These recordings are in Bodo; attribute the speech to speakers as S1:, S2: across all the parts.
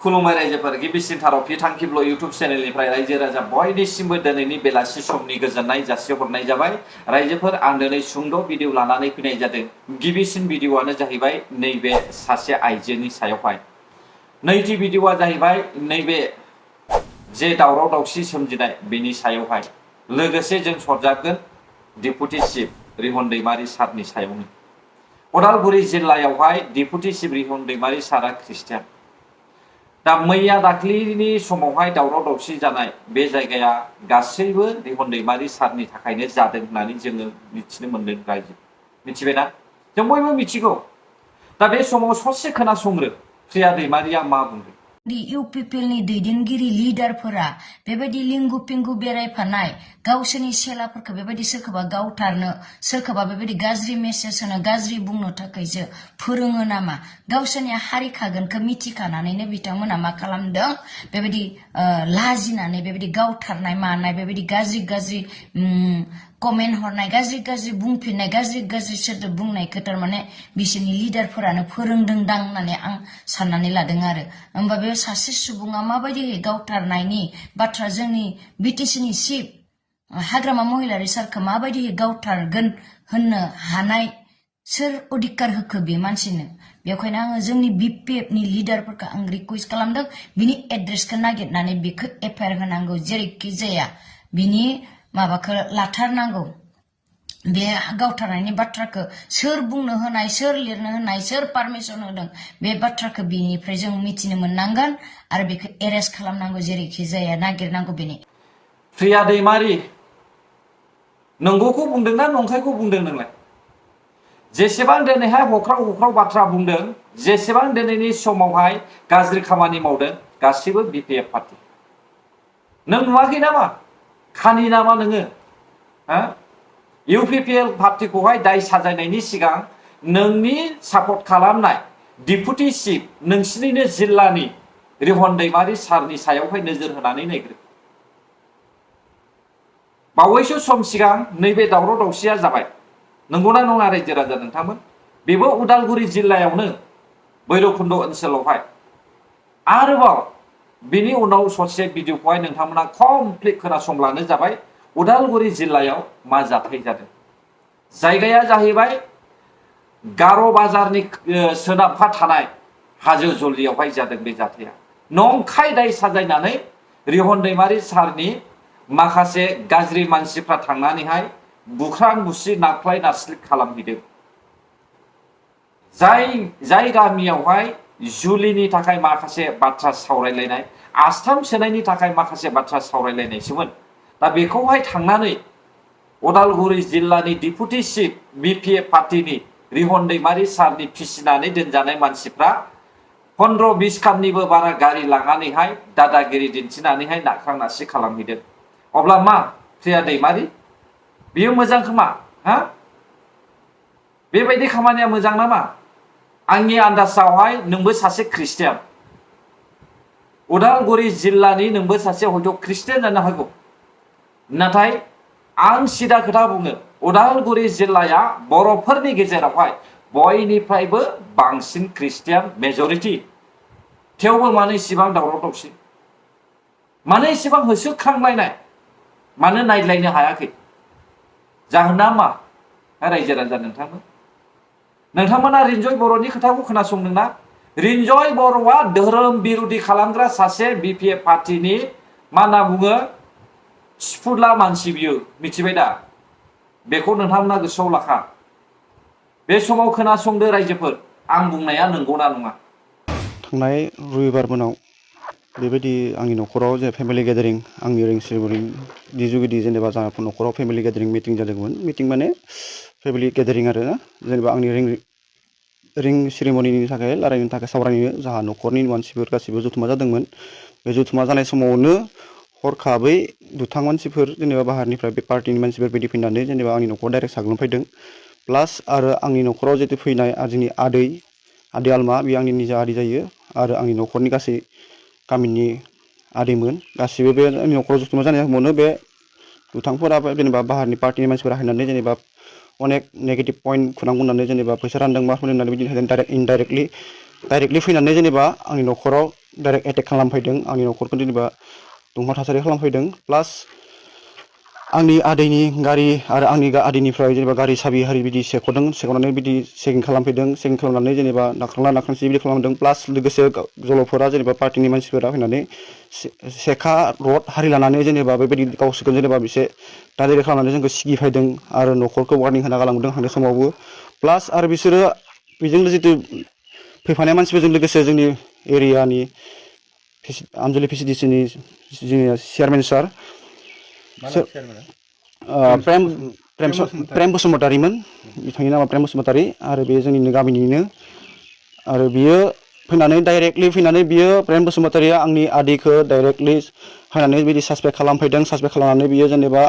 S1: खुलुमबाय रायजोफोर गिबिसिन थाराव फिथांखिब्ल इउटुब चेनेलनिफ्राय रायजो राजा बयनिसिमबो दिनैनि बेलासि समनि गोजोननाय जासिहरनाय जाबाय रायजोफोर आं दिनै सुंद' भिडिअ लानानै फैनाय जादों गिबिसिन भिडिअआनो जाहैबाय नैबे सासे आइजोनि सायावहाय नैथि भिडिअआ जाहैबाय नैबे जे दावराव दावसि सोमजिनाय बेनि सायावहाय लोगोसे जों सरजाबगोन डेपुटि चिफ रिहन दैमारि सारनि सायावनो उदालगुरि जिल्लायावहाय डेपुटि चिफ रिहन दैमारि सारा ख्रिस्टियान दा मैया दाख्लिनि समावहाय दावराव दावसि जानाय बे जायगाया गासैबो रिहन दैमारि सारनि थाखायनो जादों होननानै जोङो मिथिनो मोनदों रायजो मिथिबायना जों बयबो मिथिगौ दा बे समाव ससे खोनासंग्रो प्रिया दैमारिया मा बुंदों
S2: इउपिपिएलनि दैदेनगिरि लिडारफोरा बेबायदि लिंगु पिंगु बेरायफानाय गावसोरनि सेलाफोरखौ बेबायदि सोरखौबा गावथारनो सोरखौबा बेबायदि गाज्रि मेसेज होनो गाज्रि बुंनो थाखायसो फोरोङो नामा गावसोरनि हारिखागोनखौ मिथिखानानैनो बिथांमोना मा खालामदों बेबायदि लाजिनानै बेबायदि गावथारनाय मानाय बेबायदि गाज्रि गाज्रि कमेन्ट हरनाय गाज्रि गाज्रि बुंफिननाय गाज्रि गाज्रि सोदोब बुंनायखौ थारमाने बिसोरनि लिडारफोरानो फोरोंदोंदां होननानै आं साननानै लादों आरो होमबा बे सासे सुबुङा माबायदि गावथारनायनि बाथ्रा जोंनि बिटिसिनि चिफ हाग्रामा महिलारि सारखौ माबायदि गावथारगोन होननो हानाय सोर अधिकार होखो बे मानसिनो बेखायनो आङो जोंनि बिपिएफनि लिडारफोरखौ आं रिकुवेस्ट खालामदों बिनि एड्रेसखौ नागिरनानै बेखौ एफआइआर होनांगौ जेरैखि जाया बिनि माबाखौ लाथारनांगौ बे गावथारनायनि बाथ्राखौ सोर बुंनो होनाय सोर लिरनो होनाय सोर पारमिसन होदों बे बाथ्राखौ बिनिफ्राय जों मिथिनो मोननांगोन आरो बेखौ एरेस्ट खालामनांगौ जेरैखि जाया नागिरनांगौ बेनि
S1: प्रिया दैमारि नंगौखौ बुंदोंना नंखायखौ बुंदों नोंलाय जेसेबां दिनैहाय हख्राव हख्राव बाथ्रा बुंदों जेसेबां दिनैनि समावहाय गाज्रि खामानि मावदों गासिबो बिपिएफ पार्टी नों नुवाखै नामा खानि नामा नोङो हा इउपिपिएल पार्टीखौहाय दाय साजायनायनि सिगां नोंनि सापर्ट खालामनाय डेपुटि चिफ नोंसिनिनो जिल्लानि रिहन दैमारि सारनि सायावहाय नोजोर होनानै नायग्रो बावैसो सम सिगां नैबे दावराव दावसिया जाबाय नंगौना नङा रायजो राजा नोंथांमोन बेबो उदालगुरि जिल्लायावनो भैरबकुन्द ओनसोलावहाय आरोबाव बिनि उनाव ससे भिडिअखौहाय नोंथांमोना कमप्लिट खोनासंब्लानो जाबाय उदालगुरि जिल्लायाव मा जाथाय जादों जायगाया जाहैबाय गार' बाजारनि सोनाबहा थानाय हाजो जलियावहाय जादों बे जाथाया नंखाय दाय साजायनानै रिहन दैमारि सारनि माखासे गाज्रि मानसिफ्रा थांनानैहाय बुख्रां बुसि नाख्लाय नारस्लिक खालामहैदों जाय गामियावहाय जुलिनि थाखाय माखासे बाथ्रा सावरायलायनाय आस्थाम सोनायनि थाखाय माखासे बाथ्रा सावरायलायनायसोमोन दा बेखौहाय थांनानै उदालगुरि जिल्लानि डेपुटि चिफ बिपिएफ पार्टीनि रिहन दैमारि सारनि फिसिनानै दोनजानाय मानसिफ्रा 15-20 खाननिबो बारा गारि लांनानैहाय दादागिरि दिन्थिनानैहाय नाख्रां नासि खालामहैदों अब्ला मा प्रिया दैमारि बियो मोजां खोमा हा बेबायदि खामानिया मोजां नामा आंनि आन्दाजावहाय नोंबो सासे ख्रिस्टियान उदालगुरि जिल्लानि नोंबो सासे हयथ' ख्रिस्टियान जानो हागौ नाथाय आं सिदा खोथा बुङो उदालगुरि जिल्लाया बर'फोरनि गेजेरावहाय बयनिफ्रायबो बांसिन ख्रिस्टियान मेजरिटी थेवबो मानो इसेबां दावराव दावसि मानो इसेबां होसोख्रांलायनाय मानो नायलायनो हायाखै जाहोना मा रायजो राजा नोंथांमोना रिन्जय बर'नि खोथाखौ खोनासंदोंना रिन्जय बर'आ धोरोम बिरोधी खालामग्रा सासे बिपिएफ पार्टीनि मा होनना बुङो सिफुला मानसि बियो मिथिबाय दा बेखौ नोंथांमोना गोसोआव लाखा बे समाव खोनासंदो रायजोफोर आं बुंनाया नंगौना नङा
S3: थांनाय रबिबार मोनाव बेबायदि आंनि न'खराव जे फेमिलि गेदारिं आंनि रिं सेरेमनि जुगिदि जेनेबा जोंहा न'खराव फेमिलि गेदारिं मिटिं जादोंमोन मिटिं माने फेमिलि गेदारिं आरो ना जेनेबा आंनि रिं सेरेमनिनि थाखाय रायलायनो थाखाय सावरायनो जोंहा न'खरनि मानसिफोर गासिबो जथुमा जादोंमोन बे जथुमा जानाय समावनो हरखाबै दुथां मानसिफोर जेनेबा बाहेरनिफ्राय बे पार्टीनि मानसिफोर बायदि फैनानै जेनेबा आंनि न'खराव डाइरेक्ट साग्लोबफैदों प्लास आरो आंनि न'खराव जितु फैनाय जोंनि आदै आलमा बे आंनि निजा आदै जायो आरो आंनि न'खरनि गासै गामिनि आदैमोन गासिबो बे आंनि न'खराव जथुमा जानाय समावनो बे दुथांफोरा जेनेबा बाहेरनि पार्टीनि मानसिफोरा हायनानै जेनेबा अनेक नेगेटिभ पइन्ट खुनांगौनानै जेनेबा फैसा रानदों मा होननानै बिदिनो डाइरेक्ट इनडाइरेक्टलि फैनानै जेनेबा आंनि न'खराव डाइरेक्ट एटेक खालामफैदों आंनि न'खरखौ जेनेबा दुंहाव थासारि खालामफैदों प्लास आंनि आदैनि गारि आरो आंनि आदैनिफ्राय जेनेबा गारि साबि हारि बिदि सेख'नानै बिदि चेकिं खालामफैदों चेकिं खालामनानै जेनेबा नाख्रांसि बिदि खालामदों प्लास लोगोसे जलफोरा जेनेबा पार्टिनि मानसिफोरा फैनानै सेखा रड हारि लानानै जेनेबा बेबायदि गावसोरखौ जेनेबा बिसे दायरेक्ट खालामनानै जोंखौ सिगिफैदों आरो न'खरखौ वार्निं होना गालांदों थांनाय समावबो प्लास आरो बिसोरो बेजों जितु फैफानाय मानसिफोरजों लोगोसे जोंनि एरियानि आमजुलि PCDC-नि जोंनि चेयारमेन सार प्रेम बसुमतारीमोन बिथांनि नामा प्रेम बसुमतारी आरो बे जोंनिनो गामिनिनो आरो बियो फैनानै डाइरेक्टलि फैनानै बियो प्रेम बसुमतारीया आंनि आदैखौ डाइरेक्टलि फैनानै बिदि सासपेक्ट खालामफैदों सासपेक्ट खालामनानै बियो जेनेबा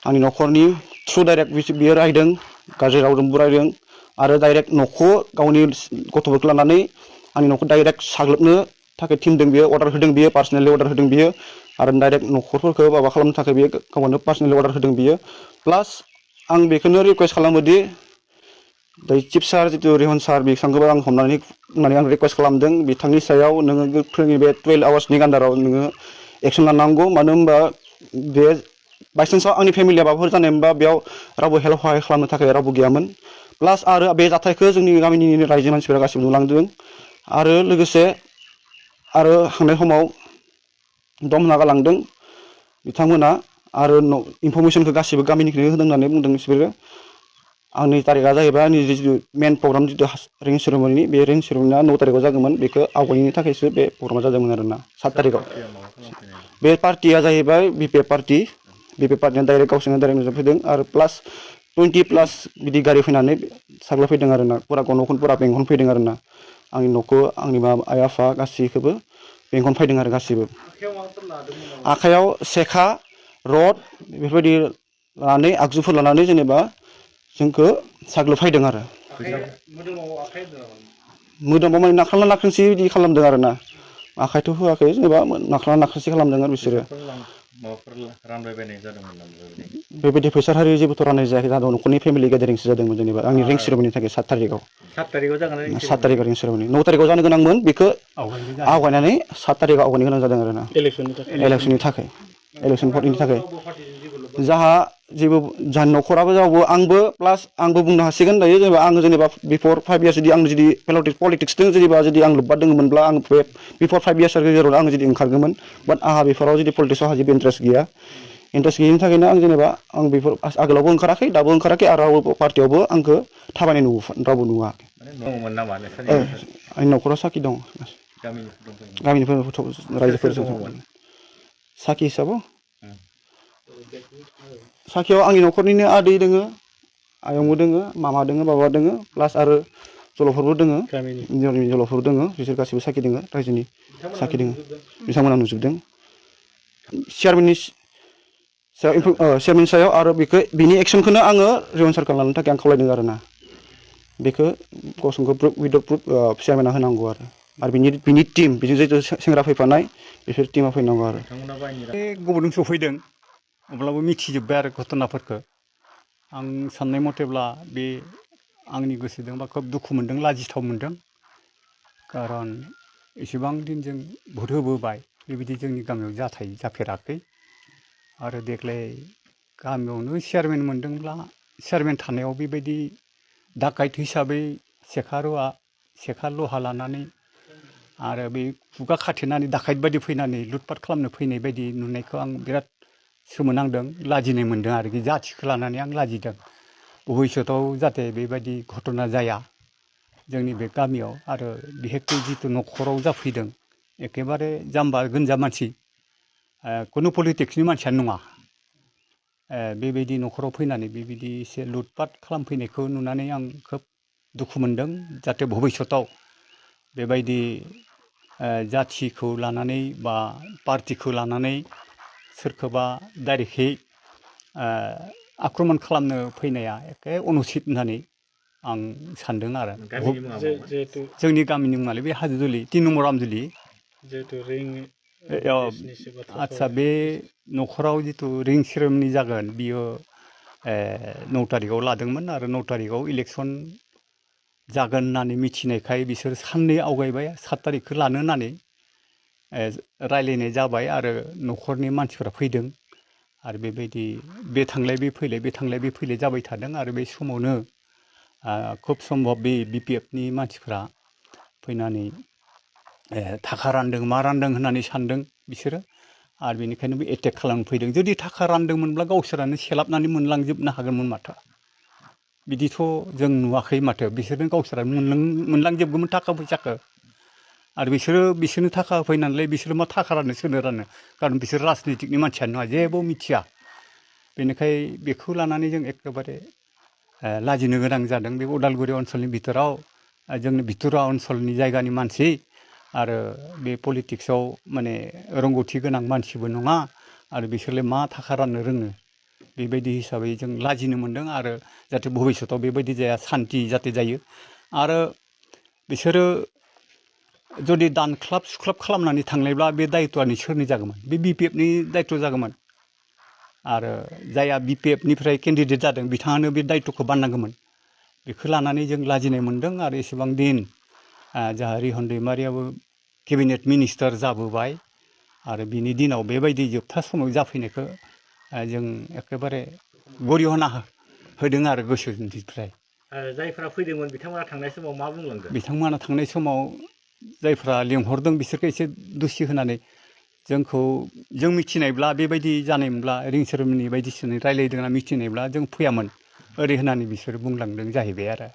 S3: आंनि न'खरनि थ्रु डाइरेक्ट बियो रायदों गाज्रि रावजों बुरायदों आरो डाइरेक्ट न'खौ गावनि गथ'फोरखौ लानानै आंनि न'खौ डाइरेक्ट साग्लोबनो थाखाय थिनदों बियो अर्डार होदों बियो पार्सनेलि अर्डार होदों बियो आरो डाइरेक्ट न'खरफोरखौ माबा खालामनो थाखाय बियो गावनो पार्सनेलि अर्डार होदों बियो प्लास आं बेखौनो रिकुवेस्ट खालामोदि दै चिफ सार जितु रेहन सार बिथांखौबो आं हमनानै आं रिकुवेस्ट खालामदों बिथांनि सायाव नोङो गोख्रोङै बे 12 आवार्सनि आन्दाराव नोङो एक्सन लानांगौ मानो होनबा बे बायसान्सआव आंनि फेमिलिया माबाफोर जानाय मोनबा बेयाव रावबो हेल्प सहाय खालामनो थाखाय रावबो गैयामोन प्लास आरो बे जाथायखौ जोंनि गामिनि रायजो मानसिफोरा गासिबो नुलांदों आरो लोगोसे आरो थांनाय समाव दम होना गालांदों बिथांमोना आरो इनफरमेसनखौ गासिबो गामिनिखौनो होदों होननानै बुंदों बिसोरो आंनि तारिखआ जाहैबाय आंनि जितु मेन प्रग्राम जितु रिं सेरेमनि बे रिं सेरेमनिया 9 तारिखआव जागौमोन बेखौ आवगायनि थाखायसो बे प्रग्रामा जादोंमोन आरोना 7 तारिखआव बे पार्टिया जाहैबाय BPF पार्टि BPF पार्टिया डाइरेक्ट गावसोरनो डाइरेक्ट नुजाफैदों आरो प्लास 20+ बिदि गारि फैनानै साग्लोबफैदों आरोना पुरा गन'खौनो पुरा बेंखन फैदों आरोना आंनि न'खौ आंनि आइ आफा गासैखौबो बेंखन फैदों आरो गासिबो आखायाव सेखा रड बेफोरबायदि लानानै आगजुफोर लानानै जेनेबा जोंखौ साग्लोबफैदों आरो मोदोमाव माने नाख्रांला नाख्रांसि बिदि खालामदों आरोना आखाइथ' होआखै जेनेबा नाख्रांला नाख्रांसि खालामदों आरो बिसोरो बेबायदि फैसा हारि जेबोथ' राननाय जायाखै जादों न'खरनि फेमिलि गेदारिंसो जादोंमोन जेनेबा आंनि रिं सेरेमनिनि थाखाय 7 तारिखआव 7 तारिखआव रिं सेरेमनि 9 तारिखआव जानो गोनांमोन बेखौ आवगायनानै 7 तारिखआव आवगायनो गोनां जादों आरोना इलेक्सननि थाखाय इलेक्सन भटनि थाखाय जाहा जेबो जाहा न'खराबो जावबो आंबो प्लास आंबो बुंनो हासिगोन दायो जेनेबा आङो जेनेबा बिफर 5 इयार्स जुदि आं जुदि पलिटिक्सजों जेनेबा जुदि आं लोब्बा दङमोनब्ला आं बे बिफर 5 इयार्स गेजेराव आं जुदि ओंखारगौमोन बाट आंहा बेफोराव जुदि पलिटिक्सआव जेबो इन्ट्रेस्ट गैयिनि थाखायनो आं जेनेबा आं बेफोर आगोलावबो ओंखाराखै दाबो ओंखाराखै आरो रावबो पार्टियावबो आंखौ थाबायनाय रावबो नुवाखै आंनि न'खराव साखि दं गामिनिफोर रायजोफोरजों साखि हिसाबाव साखियाव आंनि न'खरनिनो आदै दोङो आयंबो दोङो मामा दोङो बाबा दोङो प्लास आरो जलफोरबो दोङो जोंनि जलफोर दोङो बिसोर गासिबो साखि दोङो रायजोनि साखि दोङो बिथांमोना नुजोबदों चेयारमेननि सायाव आरो बेखौ बिनि एक्सनखौनो आङो रेहन सारखौ लानो थाखाय आं खावलायदों आरोना बेखौ गसंखौ उइथ प्रुफ चेयारमेना होनांगौ आरो बिनि टीम बेजों जितु सेंग्रा फैफानाय बेफोर टीमा फैनांगौ आरो
S4: गुबुनजों सफैदों अब्लाबो मिथिजोब्बाय आरो घटनाफोरखौ आं साननाय मथेब्ला बे आंनि गोसोजोंबा खोब दुखु मोनदों लाजिथाव मोनदों खारन एसेबां दिन जों भट होबोबाय बेबायदि जोंनि गामियाव जाफेराखै आरो देग्लाय गामियावनो चेयारमेन मोनदोंब्ला चेयारमेन थानायाव बेबायदि डाकाइट हिसाबै सेखा लहा लानानै आरो बे खुगा खाथेनानै डाकाइट बायदि फैनानै लुटपाट खालामनो फैनाय बायदि नुनायखौ आं बिराद सोमोनांदों लाजिनाय मोनदों आरोखि जाथिखौ लानानै आं लाजिदों भबिष्यतआव जाहाथे बेबायदि घटना जाया जोंनि बे गामियाव आरो बिहेखै जितु न'खराव जाफैदों एखेबारे जाम्बा गोनजा मानसि खुनु पलिटिक्सनि मानसियानो नङा बेबायदि न'खराव फैनानै बेबायदि एसे लुटपाट खालामफैनायखौ नुनानै आं खोब दुखु मोनदों जाहाथे भबिष्यतआव बेबायदि जाथिखौ लानानै बा पार्टिखौ लानानै सोरखौबा डाइरेक्टहै आक्रमन खालामनो फैनाया एखे अनुचित होननानै आं सानदों आरो जोंनि गामिनि मुङालाय बे हाजोजुलि 3 नम्बर आमजुलि आदसा बे न'खराव जितु रिं सेरेमनि जागोन बियो 9 तारिखआव लादोंमोन आरो 9 तारिखआव इलेक्सन जागोन होननानै मिथिनायखाय बिसोर साननै आवगायबाय 7 तारिखखौ लानो होननानै रायलायनाय जाबाय आरो न'खरनि मानसिफोरा फैदों आरो बेबायदि बे थांलाय बे फैलाय बे थांलाय बे फैलाय जाबाय थादों आरो बे समावनो खुब सम्भब बे BPFनि मानसिफ्रा फैनानै थाखा रानदों मा रानदों होननानै सानदों बिसोरो आरो बेनिखायनो बे एटेक खालामनो फैदों जुदि थाखा रानदोंमोनब्ला गावसोरानो सेलाबनानै मोनलांजोबनो हागौमोन माथो बिदिथ' जों नुवाखै माथो बिसोरनो गावसोरानो मोनलांजोबगौमोन थाखा फैसाखौ आरो बिसोरनो थाखा होफैनानैलाय बिसोरो मा थाखा राननो सोरनो राननो खारन बिसोर राजनितिकनि मानसियानो नङा जेबो मिथिया बेनिखाय बेखौ लानानै जों एखेबारे लाजिनो गोनां जादों बे उदालगुरि ओनसोलनि बिथोराव जोंनि भितरुवा ओनसोलनि जायगानि मानसि आरो बे पलिटिक्सआव माने रोंगौथि गोनां मानसिबो नङा आरो बिसोरलाय मा थाखा राननो रोङो बेबायदि हिसाबै जों लाजिनो मोनदों आरो जाहाथे भबिष्यतआव बेबायदि जाया सान्ति जाहाथे जायो आरो बिसोरो जुदि दानख्लाब सुख्लाब खालामनानै थांनायब्ला बे दायित्वआनो सोरनि जागौमोन बे BPFनि दायित्व जागौमोन आरो जायहा BPFनिफ्राय केन्डिडेट जादों बिथाङानो बे दायित्वखौ बाननांगौमोन बेखौ लानानै जों लाजिनाय मोनदों आरो एसेबां दिन जोंहा रिहन दैमारियाबो केबिनेट मिनिस्टार जाबोबाय आरो बिनि दिनाव बेबायदि जोबथा समाव जाफैनायखौ जों एखेबारे गरिहना होदों आरो गोसोनिफ्राय
S5: जायफ्रा फैदोंमोन बिथांमोना थांनाय समाव मा बुंलांदों
S4: बिथांमोना थांनाय समाव जायफ्रा लिंहरदों बिसोरखौ एसे दुसि होनानै जों मिथिनायब्ला बेबायदि जानायमोनब्ला रिं सेरेमनि बायदिसिना रायलायदों होनना मिथिनायब्ला जों फैयामोन ओरै होननानै बिसोर बुंलांदों जाहैबाय आरो